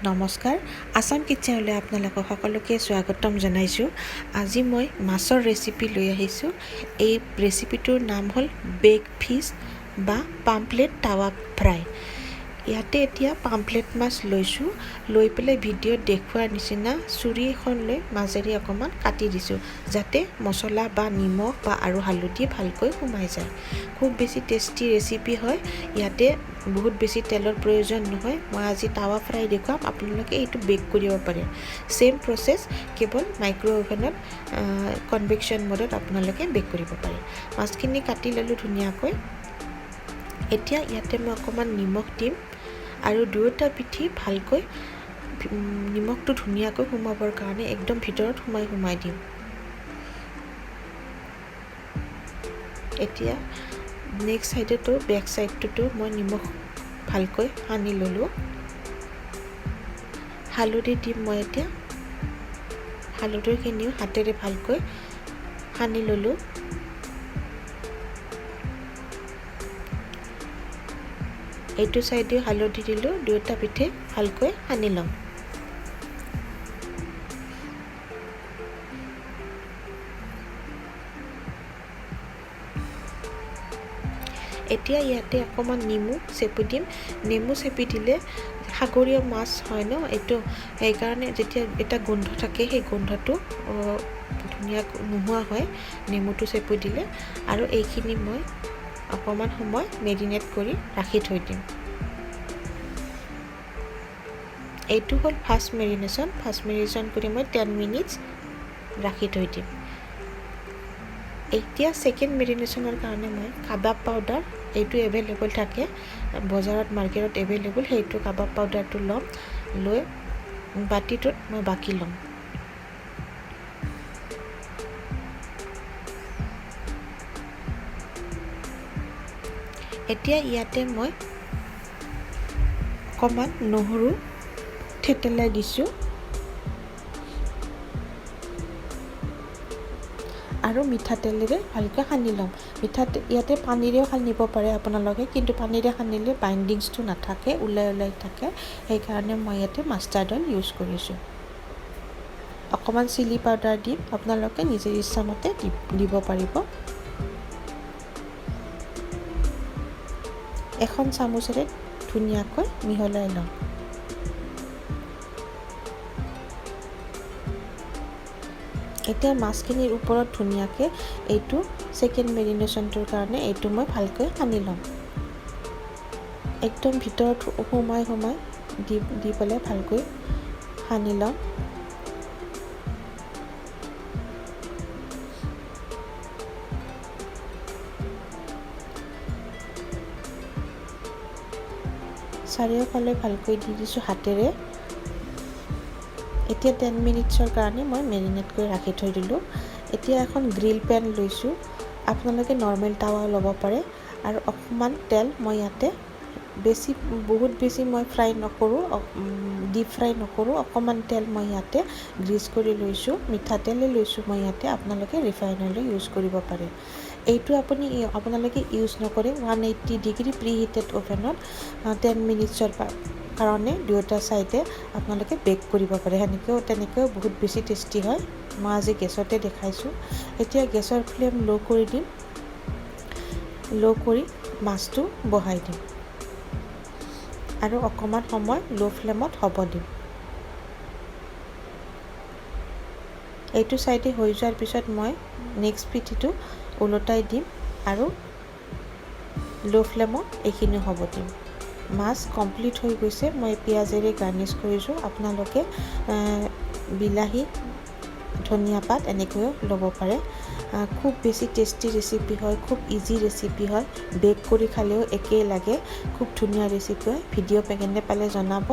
নমস্কাৰ, আছাম কিটচেনলৈ আপোনালোকক সকলোকে স্বাগতম জনাইছোঁ। আজি মই মাছৰ ৰেচিপি লৈ আহিছোঁ। এই ৰেচিপিটোৰ নাম হ'ল বেক ফিছ বা পামপ্লেট টাৱা ফ্ৰাই। ইয়াতে এতিয়া পামপ্লেট মাছ লৈছোঁ, লৈ পেলাই ভিডিঅ'ত দেখুওৱাৰ নিচিনা চুৰি এখন লৈ মাজেৰে অকণমান কাটি দিছোঁ, যাতে মছলা বা নিমখ বা আৰু হালধি ভালকৈ সোমাই যায়। খুব বেছি টেষ্টি ৰেচিপি হয়। ইয়াতে বহুত বেছি তেলৰ প্ৰয়োজন নহয়। মই আজি টাৱা ফ্ৰাই দেখুৱাম, আপোনালোকে এইটো বেক কৰিব পাৰে। ছেইম প্ৰচেছ, কেৱল মাইক্ৰ' অ'ভেনত কনভেকশ্যন মোডত আপোনালোকে বেক কৰিব পাৰে। মাছখিনি কাটি ল'লোঁ ধুনীয়াকৈ। এতিয়া ইয়াতে মই অকণমান নিমখ দিম আৰু দুয়োটা পিঠি ভালকৈ নিমখটো ধুনীয়াকৈ সোমাবৰ কাৰণে একদম ভিতৰত সোমাই সোমাই দিম। এতিয়া নেক্সট ছাইডতো, বেক ছাইডটোতো মই নিমখ ভালকৈ সানি ল'লোঁ। হালধি দিম মই এতিয়া। হালধিখিনিও হাতেৰে ভালকৈ সানি ল'লোঁ। এইটো ছাইডেও হালধি দিলোঁ। দুয়োটা পিঠে ভালকৈ সানি ল'ম। এতিয়া ইয়াতে অকণমান নেমু চেপি দিম। নেমু চেপি দিলে, সাগৰীয় মাছ হয় ন এইটো, সেইকাৰণে যেতিয়া এটা গোন্ধ থাকে, সেই গোন্ধটো ধুনীয়া নোহোৱা হয় নেমুটো চেপি দিলে। আৰু এইখিনি মই অকণমান সময় মেৰিনেট কৰি ৰাখি থৈ দিম। এইটো হ'ল ফাৰ্ষ্ট মেৰিনেশ্যন। ফাৰ্ষ্ট মেৰিনেশ্যন কৰি মই 10 মিনিটছ ৰাখি থৈ দিম। এতিয়া ছেকেণ্ড মেৰিনেশ্যনৰ কাৰণে মই কাবাব পাউডাৰ, এইটো এভেইলেবল থাকে বজাৰত, মাৰ্কেটত এভেইলেবল, সেইটো কাবাব পাউডাৰটো ল'ম। লৈ বাতিটোত মই বাকি ল'ম। এতিয়া ইয়াতে মই অকণমান নহৰু থেতেলাই দিছোঁ আৰু মিঠাতেলেৰে ভালকৈ সানি ল'ম। মিঠাতেল ইয়াতে পানীৰেও সানিব পাৰে আপোনালোকে, কিন্তু পানীৰে সানিলে বাইণ্ডিংছটো নাথাকে, ওলাই ওলাই থাকে। সেইকাৰণে মই ইয়াতে মাষ্টাৰ্ড অইল ইউজ কৰিছোঁ। অকণমান চিলি পাউডাৰ দিম। আপোনালোকে নিজৰ ইচ্ছামতে দিব পাৰিব। এখন চামুচেৰে ধুনীয়াকৈ মিহলাই ল'ম। এতিয়া মাছখিনিৰ ওপৰত ধুনীয়াকৈ এইটো ছেকেণ্ড মেৰিনেশ্যনটোৰ কাৰণে এইটো মই ভালকৈ সানি ল'ম। একদম ভিতৰত সোমাই সোমাই দি দি পেলাই ভালকৈ সানি ল'ম। চাৰিওফালে ভালকৈ দি দিছোঁ হাতেৰে। এতিয়া 10 মিনিটছৰ কাৰণে মই মেৰিনেট কৰি ৰাখি থৈ দিলোঁ। এতিয়া এখন গ্ৰিল পেন লৈছোঁ, আপোনালোকে নৰ্মেল টাৱাও ল'ব পাৰে। আৰু অকণমান তেল মই ইয়াতে, বেছি বহুত বেছি মই ফ্ৰাই নকৰোঁ, ডিপ ফ্ৰাই নকৰোঁ। অকণমান তেল মই ইয়াতে গ্ৰীজ কৰি লৈছোঁ। মিঠাতেলে লৈছোঁ মই ইয়াতে, আপোনালোকে ৰিফাইন অইলো ইউজ কৰিব পাৰে। এইটো আপোনালোকে ইউজ নকৰে, 180 ডিগ্ৰী প্ৰি হিটেড অ'ভেনত 10 মিনিটছৰ কাৰণে দুয়োটা ছাইডে আপোনালোকে বেক কৰিব পাৰে। সেনেকৈও তেনেকৈও বহুত বেছি টেষ্টি হয়। মই আজি গেছতে দেখাইছোঁ। এতিয়া গেছৰ ফ্লেম ল' কৰি দিম। ল' কৰি মাছটো বহাই দিম আৰু অকণমান সময় ল' ফ্লেমত হ'ব দিম। এইটো ছাইডে হৈ যোৱাৰ পিছত মই নেক্সট পিঠিটো ওলটাই দিম আৰু ল' ফ্লেমত এইখিনিও হ'ব দিম। মাছ কমপ্লিট হৈ গৈছে। মই পিঁয়াজেৰে গাৰ্নিছ কৰিছোঁ। আপোনালোকে বিলাহী, ধনিয়া পাত এনেকৈও ল'ব পাৰে। খুব বেছি টেষ্টি ৰেচিপি হয়, খুব ইজি ৰেচিপি হয়। বেক কৰি খালেও একেই লাগে। খুব ধুনীয়া ৰেচিপি হয়। ভিডিঅ' কেনে পালে জনাব।